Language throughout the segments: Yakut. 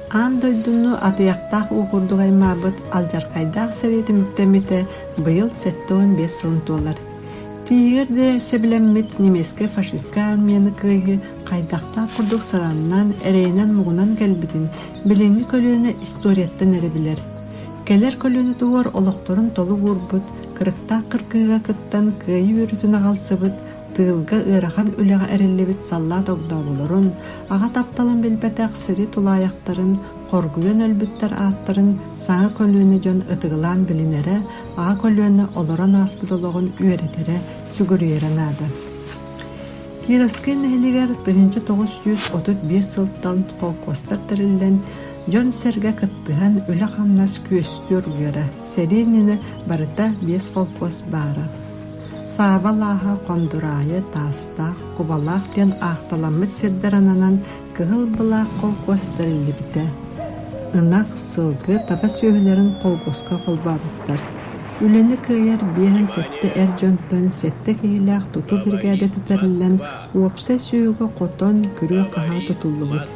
Аан дойдуну атыйахтаах уу курдук аймаабыт алдьархайдаах сэрии түмүктэммитэ быйыл 75 сылын туолар. Тиийигэр да сэбилэммит немецкэй-фашистскай армияны кыайыы хайдахтаах курдук сыраннан, эрэйинэн-муҥунан кэлбитин билиҥҥи көлүөнэ историяттан эрэ билэр. Кэлэр көлүөнэ туһугар олохторун толук уурбут, кырыктаах кыргыыга кыттан кыайыы үөрүүтүн аҕалсыбыт тыылга ыарахан үлэҕэ эриллибит саллаат огдооболорун, аҕа тапталын билбэтэх сири тулаайахтарын, хоргуйан өлбүттэр ааттарын саҥа көлүөнэ дьон ытыгылаан билинэрэ, аҕа көлүөнэ олорон ааспыт олоҕун үөрэтэрэ, сүгүрүйэрэ наада. Кировскай нэһилиэгэр 1935 сылтан холкуостар тэриллэн, дьон-сэргэ кыттыһан үлэ-хамнас күөстүү оргуйара. Сэрии иннинэ барыта биэс холкуос баара. Сааба алааһа Хондураайы, Таастаах, Кубалаах диэн аахталаммыт сирдэр ананан Кыһыл былаах холкуос тэриллибитэ. Ынах, сылгы, таба сүөһүлэрин холкуоска холбообуттар. Үлэни кыайар 57 эр дьонтон сэттэ киһилээх тутуу биригээдэтэ тэриллэн, уопсай сүөһүгэ хотон, күрүө-хаһаа тутуллубут.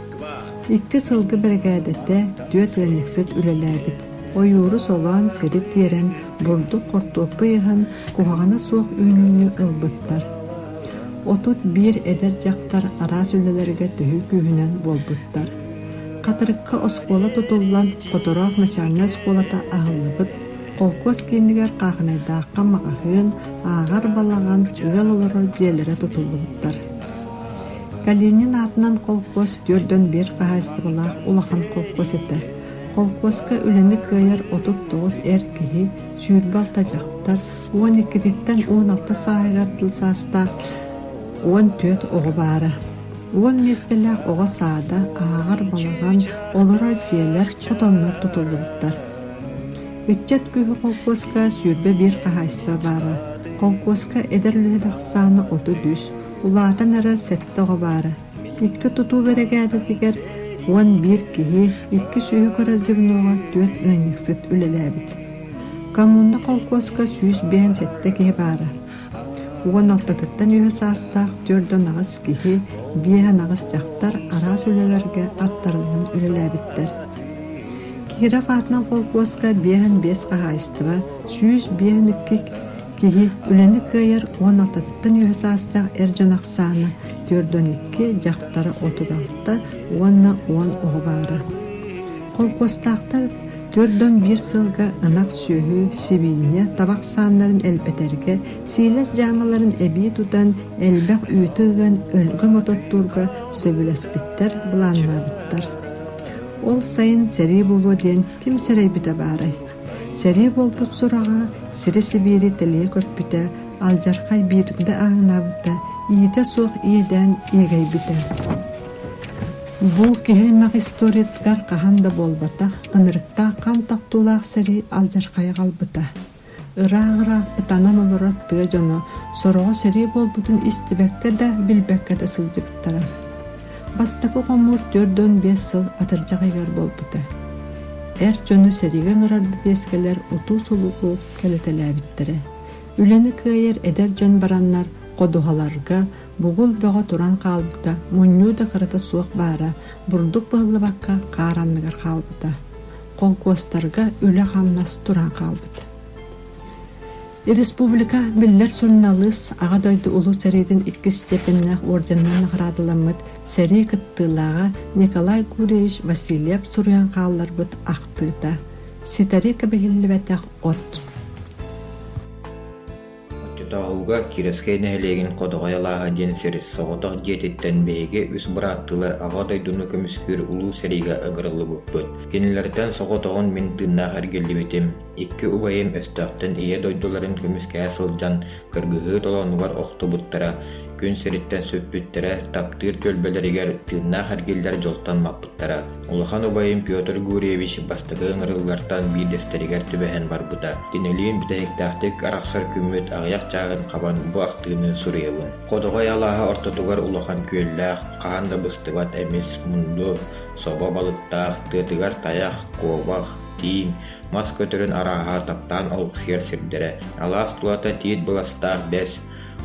Икки сылгы биригээдэтэ, түөрт ыанньыксыт үлэлээбит. Ойууру солоон, сири тиэрэн, бурдук, хортуоппуй ыһан, куһаҕана суох үүнүүнү ылбыттар. 31 эдэр дьахтар араас үлэлэргэ төһүү күүһүнэн буолбуттар. Хатырыкка оскуола тутуллан, Хотороох начальнай оскуолата аһыллыбыт, холкуос киинигэр Хаахынайдаахха маҕаһыын, ааҕар балаҕан, ыал олорор дьиэлэрэ тутуллубуттар. Калинин аатынан холкуос 41 хаһаайыстыбалаах улахан холкуос этэ. Холкуоска үлэни кыайар 39 эр киһи, 26 дьахтар, 12-титтэн 16 сааһыгар дылы саастаах 14 оҕо баара. Уон миэстэлээх оҕо саада, ааҕар балаҕан, олорор дьиэлэр, хотоннор тутуллубуттар. Ыччат күүһэ холкуоска 21 хаһаайыстыба баара. Холкуоска эдэр үлэһит ахсаана 33, улаатан эрэр сэттэ оҕо баара. Икки тутуу бэрэгээдэтигэр 11 киһи, икки сүөһү көрөр звеноҕа түөрт ыанньыксыт үлэлээбит. Коммуна холкуоска 157 киһи баара. Уон алтатыттан үөһэ саастаах 48 киһи, 58 дьахтар араас үлэлэргэ аттарыллан үлэлээбиттэр. Киров аатынан холкуоска 55 хаһаайыстыба, 152 киһи үлэни кыайар 16-тан үөһэ саастаах эр дьон ахсаана 42, дьахтара 36 уонна уон оҕо баара. Холкуостаахтар 41 сылга ынах сүөһү, сибиинньэ, таба ахсааннарын элбэтэргэ, сиилэс дьаамаларын эбии тутан, элбэх үүтү ыган өлгөм ототтуурга сөбүлэспиттэр, былааннаабыттар. Ол сайын сэрии буолуо диэн ким сэрэйбитэ баарай? Сэрии буолбут сураҕа сири-сибиири тэлийэ көппүтэ, алдьархай биирдэ ааҥнаабыта, иитэ суох иэдээн иэгэйбитэ. Бу киһи аймах историятыгар хаһан да буолбатах ынырыктаах хаан тохтуулаах сэрии алдьархайы аҕалбыта. Ыраах-ыраах ытанан олорор тыа дьоно сороҕо сэрии буолбутун истибэккэ да, билбэккэ да сылдьыбыттара. Бастакы хомуур 45 сыл атырдьах ыйыгар буолбута. Эр дьону сэриигэ ыҥырар бэбиэскэлэр утуу-сулуку кэлэтэлээбиттэрэ. Үлэни кыайар эдэр дьон бараннар ходуһаларга бугул бөҕө туран хаалбыта, мунньуу да кырата суох баара, бурдук быһыллыбакка хаар анныгар хаалбыта. Холкуостарга үлэ-хамнас туран хаалбыта. Республика биллэр суруналыыс Аҕа дойду Улуу сэриитин иккис степеннээх орденынан наҕараадаламмыт сэрии кыттыылааҕа Николай Гурьевич Васильев суруйан хаалларбыт ахтыыта «Ситэри кэбиһиллибэтэх от» Оччотооҕуга Кировскай нэһилиэгин Ходоҕой алааһа диэн сир соҕотох дьиэтиттэн биһиги үс бырааттыылар Аҕа дойдуну көмүскүүр Улуу сэриигэ ыҥырыллыбыппыт. Кинилэртэн соҕотоҕун мин тыыннаах эргиллибитим. Икки убайым өстөөхтөн Ийэ дойдуларын көмүскэһэ сылдьан кыргыһыы толоонугар охтубуттара, күн сириттэн сүппүттэрэ, таптыыр түөлбэлэригэр тыыннаах эргиллэр дьолтон маппыттара. Улахан убайым Петр Гурьевич бастакы ыҥырыллартан биирдэстэригэр түбэһэн барбыта. Кинилиин бүтэһиктээхтик арахсар күммүт аҕыйах чааһын хабан бу ахтыыны суруйабын. Ходоҕой алааһа ортотугар улахан күөллээх, хаһан да быстыбат эмис мунду, собо балыктаах, тыатыгар тайах, куобах, тииҥ, мас көтөрүн арааһа таптаан олохсуйар сирдэрэ. Алаас тулата тиит быластаах бэс,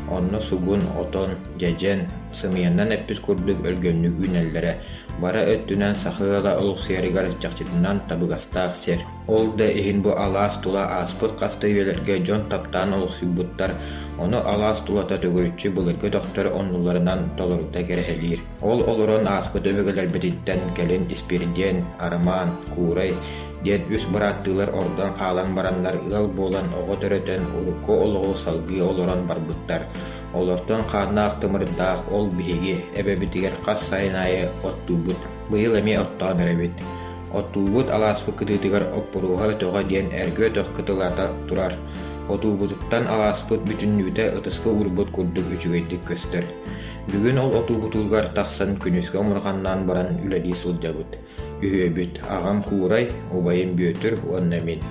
Онно сугун, отон, дьэдьэн, сымыйанан эппит курдук өлгөмнүк үүнэллэрэ. Бары өттүнэн саха ыала олохсуйарыгар чахчытынан табыгастаах сир. Ол да иһин бу алаас тула ааспыт хас да үйэлэргэ дьон таптаан олохсуйбуттар, ону алаас тулата төгүрүччү былыргы өтөхтөр оннуларынан толорута кэрэһэлиир. Ол олорон ааспыт өбүгэлэрбититтэн кэлин Испирдиэн, Арамаан, Куурай диэн үс бырааттыылар ордон хаалан бараннар ыал буолан оҕо төрөтөн урукку олоҕу салгыы олорон барбыттар. Олортон хааннаах тымырдаах ол биһиги эбэбитигэр хас сайын аайы оттуубут. Быйыл эмиэ оттоон эрэбит. Оттуубут алааспыт кытыытыгар Оппуруоһа өтөҕө диэн эргэ өтөх кытылата турар. Отуубутуттан алааспыт бүтүннүүтэ ытыска уурбут курдук үчүгэйдик көстөр. Бүгүн ол отуубутугар тахсан күнүскү омурҕаннаан баран үлэлии сылдьабыт. Үһүөбүт, аҕам Куурай, убайым Бүөтүр уонна мин.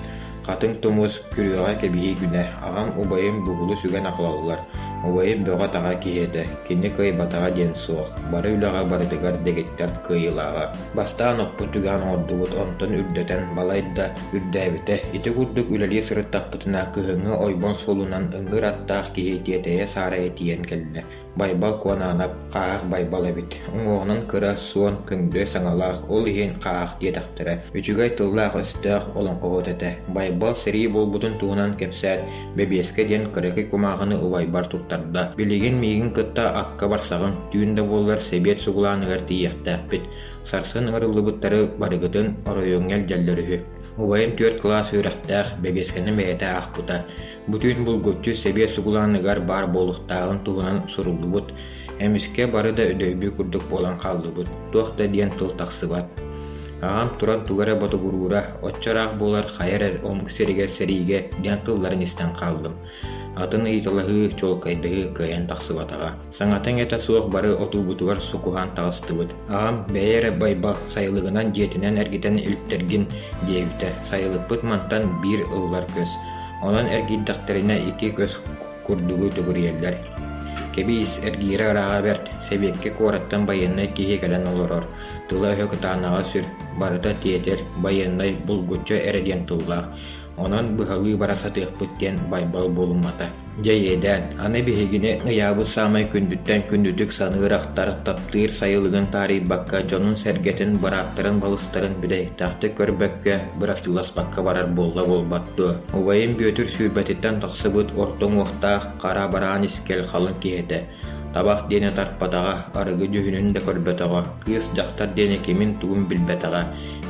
Хатыҥ тумус, күрүөҕэ кэбиһии күнэ, аҕам убайым бугулу сүгэн аҕалаллар. Убайым бөҕө-таҕа киһи этэ, кини кыайбатаҕа диэн суох, бары үлэҕэ барытыгар дэгиттэр кыайыылааҕа. Бастаан оппут түгэҕин оҥордубут, онтон үрдэтэн балайда үрдээбитэ. Ити курдук үлэлии сырыттахпытына, кыһыҥҥы ойбон суолунан ыҥыыр аттаах киһи тиэтэйэ-саарайа тиийэн кэллэ. Байбал Куонаанап хааһах Байбал эбит, уҥуоҕунан кыра, суон, көҥдөй саҥалаах, ол иһин хааһах диэтэхтэрэ. Үчүгэй тыллаах-өстөөх олоҥхоһут этэ. Байбал сэрии буолбутун туһунан кэпсээт, бэбиэскэ диэн кыракый кумааҕыны убайбар туттарда. Билигин миигин кытта акка барсаҕын, түүн да буоллар сэбиэт сугулааныгар тиийиэхтээхпит. Сарсын ыҥырыллыбыттары барыгытын оройуоҥҥа илдьэллэр үһү. Убайым түөрт кылаас үөрэхтээх, бэбиэскэни бэйэтэ аахпыта. Бу түүн булгуччу сэбиэт сугулааныгар баар буолуохтааҕын туһунан суруллубут. Эмискэ бары да өдөйбүт курдук буолан хааллыбыт, туох да диэн тыл тахсыбат. Аҕам туран тугу эрэ ботугуруура, оччо ыраах буолар хайа эрэ омук сиригэр сэриигэ диэн тылларын истэн хааллым. Атын ыйыталаһыы, чуолкайдаһыы кыайан тахсыбатаҕа. Саҥата-иҥэтэ суох бары отуубутугар сукуһан таҕыстыбыт. Аҕам бэйэ эрэ Байбал сайылыгынан дьиэтинэн эргитэн илтэргин диэбитэ. Сайылыкпыт мантан биир ыллар көс. Онон эргийдэхтэринэ икки көс курдугу төгүрүйэллэр. Кэбиис, эргиирэ ырааҕа бэрт, сэбиэккэ куораттан байыаннай киһи кэлэн олорор, тыла-өһө кытаанаҕа сүр, барыта тиэтэр, байыаннай булгуччу эрэ диэн тыллаах. Онон быһалыы бара сатыахпыт диэн Байбал буолуммата. Дьэ иэдээн, аны биһигини ыйаабыт саамай күндүттэн күндүтүк саныыр ахтар, таптыыр сайылыгын таарыйбакка, дьонун-сэргэтин, бырааттарын-балыстарын бүтэһиктээхтик көрбөккө, бырастыыласпакка барар буолла буолбат дуо? Убайым Бүөтүр сүүрбэтиттэн тахсыбыт орто уҥуохтаах, хара бараан искэл халыҥ киһи этэ. Табах диэни тарпатаҕа, арыгы дьүһүнүн да көрбөтөҕө, кыыс дьахтар диэни кимин-тугун билбэтэҕэ.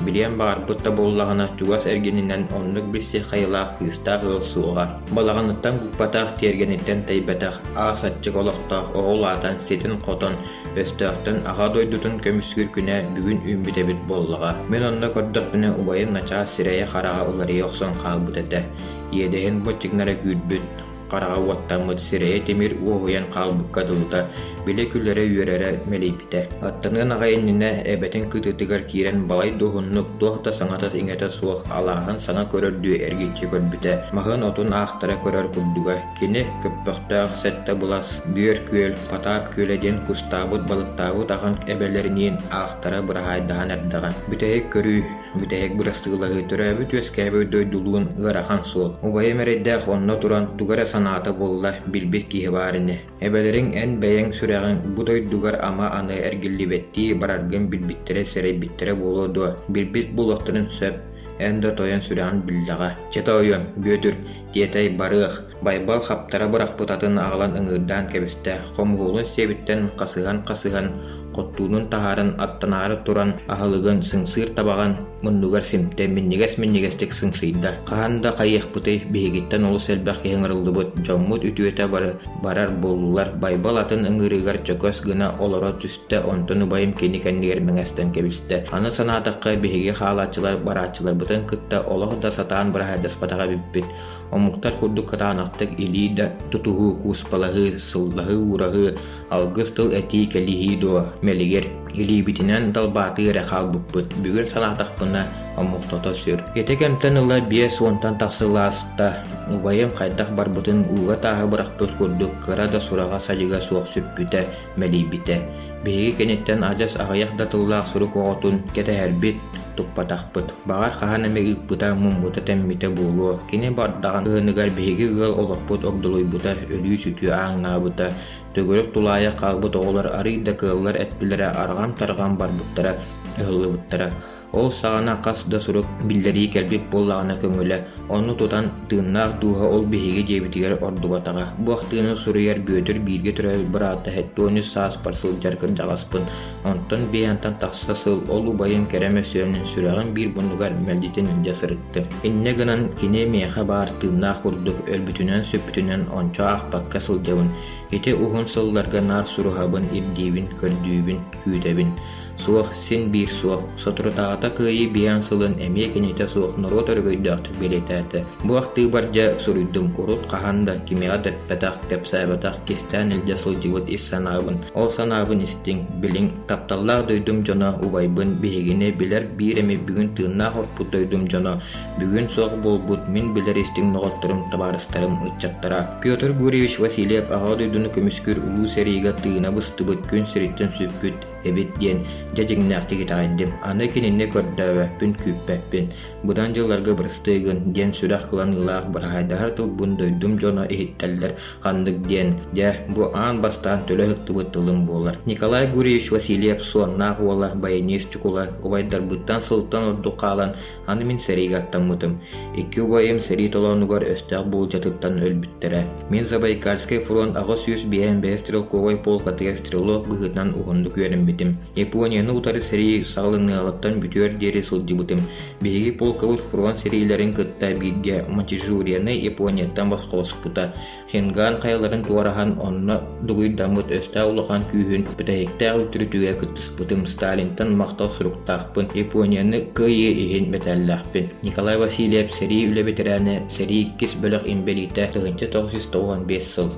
Билиэн баҕарбыт да буоллаҕына, чугас эргининэн оннук билсиэх хайалаах кыыстаах ыал суоҕа. Балаҕаныттан букпатах, тиэргэниттэн тэйбэтэх, аас аччык олохтоох оҕо улаатан, ситин-хотон, өстөөхтөн аҕа дойдутун көмүскүүр күнэ бүгүн үүммүт эбит буоллаҕа. Мин онно көрдөхпүнэ убайым начаас сирэйэ-хараҕа уларыйа охсон хаалбыт этэ. Иэдэһин боччугнара күүрбүт, хараҕа уоттаммыт, сирэйэ тимир уоһуйан хаалбыкка дылыта, били күлэрэ-үөрэрэ мэлийбитэ. Аттаныан аҕай иннинэ эбэтин кытыытыгар киирэн балай да уһуннук туох да саҥата-иҥэтэ суох алааһын саҥа көрөрдүү эргиччи көрбүтэ, маһын-отун аахтара көрөр курдуга. Кини көппөхтөөх сэттэ былас, Бүөр күөл, Потап күөлэ диэн кустаабыт, балыктаабыт ахан эбэлэриниин аахтара быраһаайдаһан эрдэҕэ. Бүтэһик көрүү Бүтэһик бырастыылаһыы төрөөбүт-үөскээбит дойдулуун ыарахан суол. Убайым эрэйдээх онно туран тугу эрэ санаата буолла, билбит киһи баар ини. Эбэлэриҥ эн бэйэҥ сүрэҕиҥ бу дойдугар ама аны эргиллибэттии бараргын билбиттэрэ сэрэйбиттэрэ буолуо дуо? Билбит буолуохтарын сөп, эн да тойон сүрэҕин биллэҕэ. Чэ тоойуом, Бүөтүр, тиэтэй, барыах. Байбал хаптара бырахпыт атын аҕалан ыҥыырдаан кэбистэ, хомуһуолун сиэбиттэн хасыһан-хасыһан, хоттуунун таһааран аттанаары туран аһылыгын сыҥсыыр табаҕын муннугар симтэ, минньигэс-минньигэстик сыҥсыйда. Хаһан да хайыахпытый, биһигиттэн олус элбэх киһи ыҥырыллыбыт, дьоммут үтүөтэ бары барар буоллулар. Байбал атын ыҥыырыгар чөкөс гына олоро түстэ, онтон убайым кини кэннигэр мэҥэстэн кэбистэ. Аны санаатахха, биһиги хаалааччылар барааччыларбытын кытта олох да сатаан быраһаайдаспатах эбиппит. Омуктар курдук кытаанахтык илии да тутуһуу, кууспалаһыы, сыллаһыы-уураһыы, алгыс тыл этии кэлиһии дуо, мэлигир, илиибитинэн далбаатыы эрэ хаалбыппыт. Бүгүн санаатахпына, омуктата сүр. Ити кэмтэн ыла 50-тан тахса ааста. Убайым хайдах барбытын ууга тааһы бырахпыт курдук кыра да сураҕа-садьыга суох сүппүтэ, мэлийбитэ. Биһиги киниттэн адьас аҕыйах да тыллаах сурук оҕотун кэтэһэрбит. туппатахпыт. Баҕар хаһан эмэ ыыппыта, муммута-тэммитэ буолуо. Кини бардаҕын кыһыныгар биһиги ыал олохпут огдолуйбута, өлүү-сүтүү ааҥнаабыта. Төгүрүк тулаайах хаалбыт оҕолор арыый да кыаллар эттилэрэ арҕам-тарҕам барбыттара, ыһыллыбыттара. Ол саҕана хас да сурук биллэрии кэлбит буоллаҕына көҥүлэ, ону тутан тыыннаах дууһа ол биһиги дьиэбитигэр ордубатаҕа. Бу ахтыыны суруйар Бүөтүр бииргэ төрөөбүт быраата 73 сааспар сылдьар кырдьаҕаспын, онтон биһиэнтэн тахса сыл ол убайым кэрэ мөссүөнүн сүрэҕин биир муннугар мэлдьитин илдьэ сырыттым. Инньэ гынан кини миэхэ баар тыыннаах курдук өлбүтүнэн-сүппүтүнэн ончу аахпакка сылдьабын. Ити уһун сылларга наар суруһабын, ирдиибин, көрдүүбүн, күүтэбин. Суох, син биир суох. Соторутааҕыта Кыайыы биһиэн сылын эмиэ кинитэ суох норуот өрөгөйдөөхтүк бэлиэтээтэ. Бу ахтыыбар дьэ суруйдум, урут хаһан да кимиэхэ да эппэтэх, кэпсээбэтэх, кистээн илдьэ сылдьыбыт ис санаабын. Ол санаабын истиҥ, билиҥ, тапталлаах дойдум дьоно, убайбын, биһигини билэр биир эмит бүгүн тыыннаах орпут дойдум дьоно, бүгүн суох буолбут мин билэр истиҥ доҕотторум, табаарыстарым, ыччаттара. Петр Гурьевич Васильев Аҕа дойдуну көмүскүүр улуу сэриигэ тыына быстыбыт, күн сириттэн сүппүт эбит диэн дьэ дьиҥнээхтик итэҕэйдим. Аны кинини көрдөөбөппүн, күүппэппин. Быдан дьылларга бырастыы гын диэн сүрэх кыланыылаах быраһаайдаһар тылбын дойдум дьоно иһиттэллэр ханнык диэн, дьэ, бу аан бастаан төлө ыһыктыбыт тылым буолар. Николай Гурьевич Васильев суоннаах уола баянист Чукула убайдарбыттан сылтан ордук хаалан Аны мин сэриигэ аттаммытым. Икки убайым сэрии толоонугар өстөөх буулдьатыттан өлбүттэрэ. Мин Забайкальскай фронт 855 стрелковай полкатыгар стрелок быһыытынан уһуннук үөрэммитим. Японияны утары сэрии саҕаланыаҕыттан бүтүөр диэри сылдьыбытым. Биһиги полкабыт фронт сэриилэрин кытта бииргэ Маньчжурияны Японияттан босхолоспута. Хинган хайаларын туораһан онно дугуйдаммыт өстөөх улахан күүһүн бүтэһиктээх үлтүрүтүүгэ кыттыспытым, Сталинтан махтал суруктаахпын, Японияны кыайыы иһин мэтээллээхпин. Николай Васильев сэрии үлэ бэтэрээнэ, сэрии иккис бөлөх инбэлиитэ, 1995 сыл.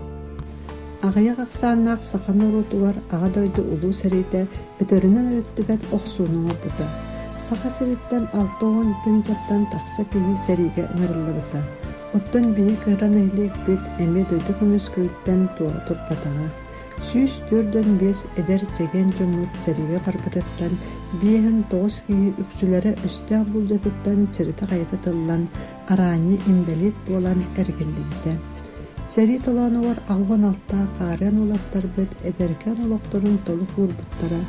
Аҕыйах ахсааннаах саха норуотугар Аҕа дойду Улуу сэриитэ өтөрүнэн өрүттүбэт охсууну оҥорбута. Саха сириттэн 60 тыһыынчаттан тахса киһи сэриигэ ыҥырыллыбыта. Оттон биһи кыра нэһилиэкпит эмиэ дойду көмүскэлиттэн туора турбатаҕа. 145 эдэр чэгиэн дьоммут сэриигэ барбытыттан 59 киһи үксүлэрэ өстөөх булдьатыттан сиритэ-хайыта тыллан, араанньы инбэлиит буолан эргиллибитэ. Сэрии толоонугар 86 хаарыан уолаттарбыт эдэркээн олохторун толук уурбуттара,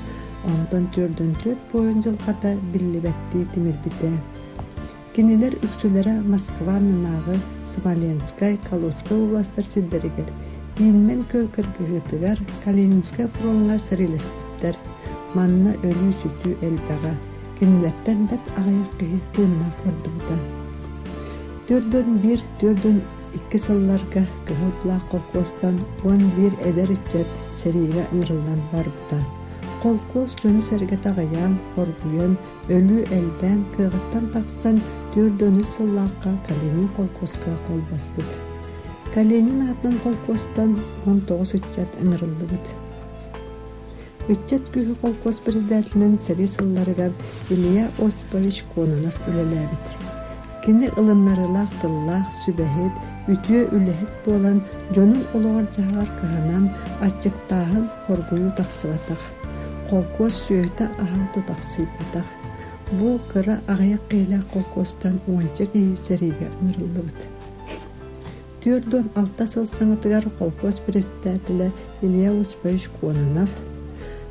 онтон 44 буойун дьылҕата биллибэттии тимирбитэ. Кинилэр үксүлэрэ Москва аннынааҕы Смоленскай, Калужскай уобаластар сирдэригэр, Ильмень күөл кыргыһыытыгар, Калининскай фроҥҥа сэриилэспиттэр. Манна өлүү-сүтүү элбэҕэ, кинилэртэн бэрт аҕыйах киһи тыыннаах ордубута. 41 42 сылларга Кыһыл Былаах холкуостан 11 эдэр ыччат сэриигэ ыҥырыллан барбыта. Холкуос дьоно-сэргэтэ аҕыйаан, хоргуйан, Өлүү элбээн кыаҕыттан тахсан 43 сыллаахха Калинин холкуоска холбоспут. Калинин аатынан холкуостан 19 ыччат ыҥырыллыбыт. Ыччат күүһэ холкуос председателинэн сэрии сылларыгар Илья Осипович Кононов үлэлээбит. Кини ылыннарыылаах тыллаах, сүбэһит, үтүө үлэһит буолан дьонун олоҕор-дьаһаҕар кыһанан, аччыктааһын, хоргуйуу тахсыбатах. Холкуос сүөһүтэ-аһа тутахсыйбатах. Бу кыра аҕыйах киһилээх холкуостан уонча киһи сэриигэ ыҥырыллыбыт. 46 сыл саҥатыгар холкуос председателэ Илья Осипович Кононов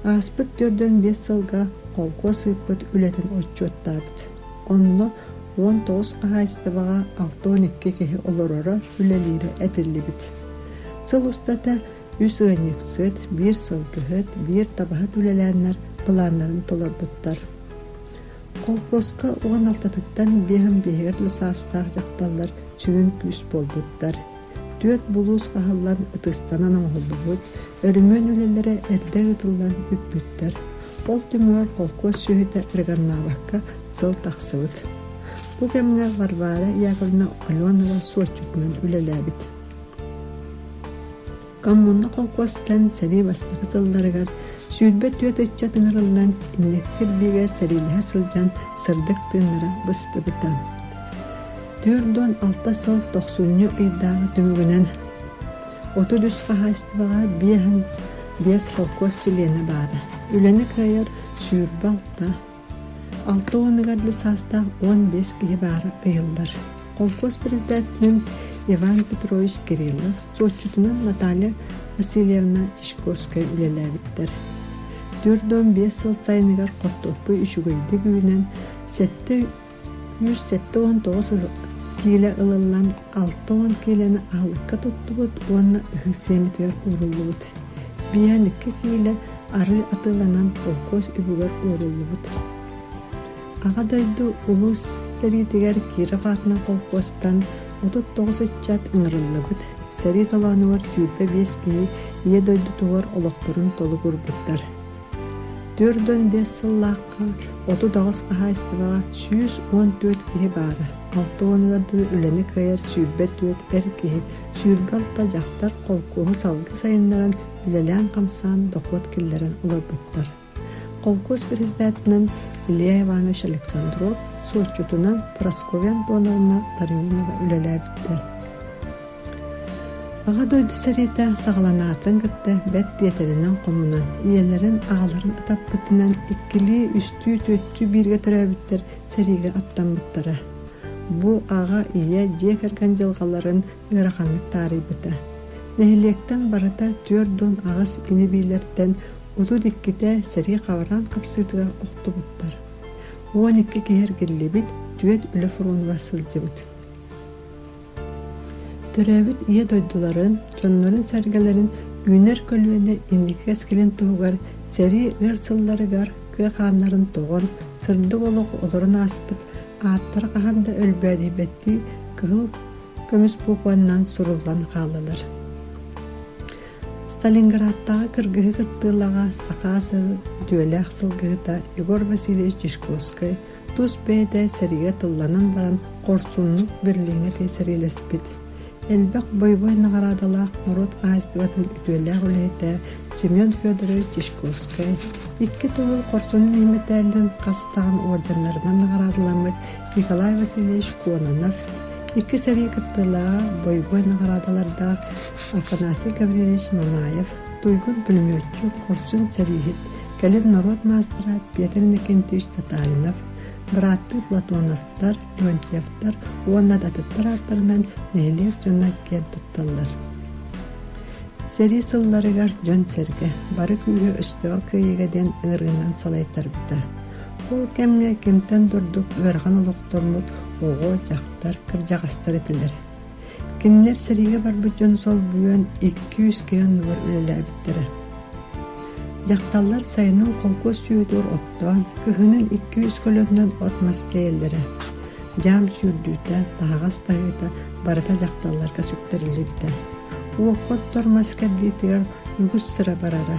ааспыт 45 сылга холкуос ыыппыт үлэтин отчуоттаабыт. Онно 19 хаһаайыстыбаҕа 62 киһи олороро, үлэлиирэ этиллибит. Сыл устата Үс ыанньыксыт, биир сылгыһыт, биир табаһыт үлэлээннэр былааннарын толорбуттар. Холкуоска 16-тыттан 55-гэр да саастаах дьахталлар сүрүн күүс буолбуттар. Түөрт булуус хаһыллан ытыстанан оҥоһуллубут, өрөмүөн үлэлэрэ эрдэ ыытыллан бүппүттэр. Ол түмүгэр холкуос сүөһүтэ ырыганнаабакка сыл тахсыбыт. Бу кэмҥэ Варвара Яковлевна Оленова суотчутунан үлэлээбит. Коммуна холкуостан сэрии бастакы сылларыгар 24 ыччат ыҥырыллан инники кирбиигэ сэриилэһэ сылдьан сырдык тыыннара быстыбыта. 46 сыл тохсунньу ыйдааҕы түмүгүнэн 33 хаһаайыстыбаҕа 55 холкуос чилиэнэ баара. Үлэни кыайар 26. Алта уонугар да саастаах 15 киһи баара ыйыллар. Холкуос председателинэн Иван Петрович Кириллов, суотчутунан Наталья Васильевна Чичковская үлэлээбиттэр. 45 сыл сайыныгар хортуоппуй үчүгэйдик үүнэн, 779 киилэ ылыллан, 60 киилэни аһылыкка туттубут уонна ыһыы сиэмэтигэр ууруллубут. 52 киилэ арыы атыыланан холкуос үбүгэр ууруллубут. Аҕа дойду Улуу сэриитигэр Киров аатынан холкуостан 39 ыччат ыҥырыллыбыт. Сэрии толоонугар 25 киһи Ийэ дойдутугар олохторун толук уурбуттар. 45 сыллаахха 38 хаһаайыстыбаҕа 114 киһи баара. Алта уонугар дылы үлэни кыайар 24 эр киһи, 26 дьахтар холкуоһу салгыы сайыннаран үлэлээн-хамсаан дохуот киллэрэн олорбуттар. Холкуос председателинэн Илья Иванович Александров, суотчутунан Прасковья Антоновна Ларионова үлэлээбиттэр. Аҕа дойду сэриитэ саҕаланаатын кытта бэрт тиэтэлинэн хомунан, ийэлэрин, аҕаларын ытаппытынан иккилии, үстүү, түөртүү бииргэ төрөөбүттэр сэриигэ аттаммыттара. Бу аҕа, ийэ, дьиэ кэргэн дьылҕаларын ыараханнык таарыйбыта. Нэһилиэктэн барыта 48 ини-биилэртэн 32-тэ сэрии хабараан хапсыытыгар охтубуттар. 12 киһи эргиллибит, түөрт үлэ фронугар сылдьыбыт. Төрөөбүт Ийэ дойдуларын, дьоннорун-сэргэлэрин үүнэр көлүөнэ инники кэскилин туһугар сэрии ыар сылларыгар кыа хааннарын тоҕон, сырдык олоҕу олорон ааспыт ааттара хаһан да өлбөөдүйбэттии кыһыл көмүс букваннан суруллан хааллылар. Сталинградтааҕы кыргыһыы кыттыылааҕа Саха үтүөлээх сылгыһыта Егор Васильевич Дьячковскай тус бэйэтэ сэриигэ тылланан баран хорсуннук Берлиҥҥэ тиийэ сэриилэспит. Элбэх бойобуой наҕараадалаах норуот хаһаайыстыбатын үтүөлээх үлэһитэ Семен Федорович Дьячковскай икки төгүл хорсунун иһин мэтээлинэн хас даҕаны уордьаннарынан наҕараадаламмыт Николай Васильевич Кононов, икки сэрии кыттыылааҕа бойобуой наҕараадалардаах Афанасий Гаврильевич Мамаев, туйгун пулеметчик, хорсун сэрииһит, кэлин норуот маастара Петр Иннокентьевич Татаринов, бырааттыы Платоновтар, Леонтьевтар уонна да атыттар ааттарынан нэһилиэк дьоно киэн тутталлар. Сэрии сылларыгар дьон-сэргэ бары күүһү өстөөх кыайыыга диэн ыҥырыынан салайтарбыта. Ол кэмҥэ кимтэн да ордук ыарахан олохтоммут оҕо, дьахтар, кырдьаҕастар этилэр. Кинилэр сэриигэ барбыт дьону солбуйан 200 киһи оннугар үлэлээбиттэрэ. Дьахталлар сайынын холкуос сүөһүтүгэр оттоон, кыһынын 200 көлөтүнэн от-мас тиэйэллэрэ. Дьаам сүүрдүүтэ, таһаҕас таһыыта барыта дьахталларга сүктэриллибитэ. Уокка оттор мас кэрдиитигэр үгүс сыра барара.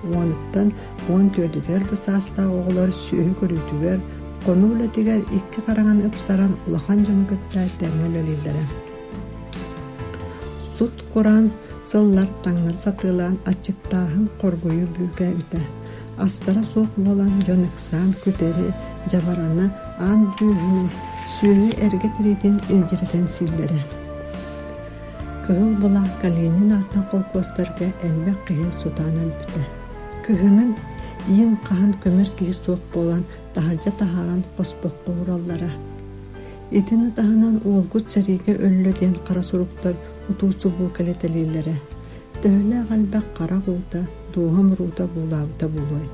Уонуттан 14-үгэр да саастаах оҕолор сүөһү көрүүтүгэр, хонуу үлэтигэр икки хараҥаны ыпсаран улахан дьону кытта тэҥҥэ үлэлииллэрэ. Сут-кураан сыллар таҥнары сатыылаан аччыктааһын хоргуйуу бүүкээбитэ. Астара суох буолан дьон ыксаан күтэри, дьабараны аан бүөһүнэн, сүөһү эргэ тириитин илдьиритэн сииллэрэ. Кыһыл былаах Калинин аатынан холкуостарга элбэх киһи сутаан өлбүтэ. Кыһынын иин хаһан көмөр киһи суох буолан таһырдьа таһааран хоспоххо уураллара. Итини таһынан уолгут сэриигэ өллө диэн хара суруктар утуу-субуу кэлэтэлииллэрэ. Төһөлөөх элбэх харах уута, дууһа муруута буулаабыта буолуой?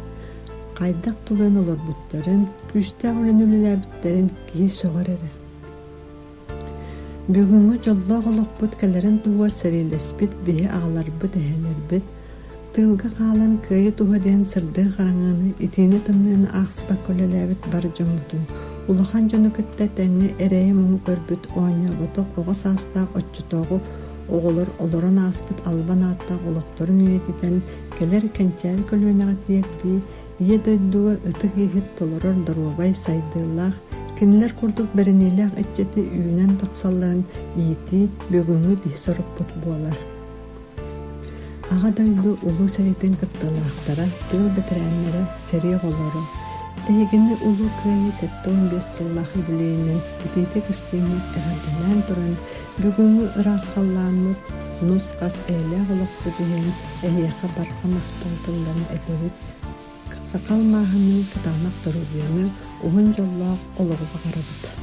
Хайдах тулуйан олорбуттарын, күүстээх үлэни үлэлээбиттэрин киһи сөҕөр эрэ. Бүгүҥҥү дьоллоох олохпут кэлэрин туһугар сэриилэспит биһи аҕаларбыт, эһэлэрбит тыылга хаалан кыайыы туһа диэн сырдык хараҥаны, итиини-тымныыны аахсыбакка үлэлээбит бар дьоммутун, улахан дьону кытта тэҥҥэ эрэйи-муҥу көрбүт оонньооботох оҕо саастаах оччотооҕу оҕолор олорон ааспыт албан ааттаах олохторун үйэтитэн кэлэр кэнчээри көлүөнэҕэ тиэрдии Ийэ дойдуга ытык иһит толорор доруобай, сайдыылаах, кинилэр курдук бэриниилээх ыччаты үүнэн тахсалларын иитии бүгүҥҥү биһи сорукпут буолар. Аҕа дойду Улуу сэриитин кыттыылаахтара, тыыл бэтэрээннэрэ, сэрии оҕолоро, эһигини Улуу Кыайыы 75 сыллаах юбилейынан итиитик-истиҥник эҕэрдэлээн туран, бүгүҥҥү ыраас халлааммыт, нус-хас эйэлээх олохпут иһин эһиэхэ барҕа махтал тылларын этэбит, Саха алмааһыныы кытаанах доруобуйаны, уһун дьоллоох олоҕу баҕарабыт.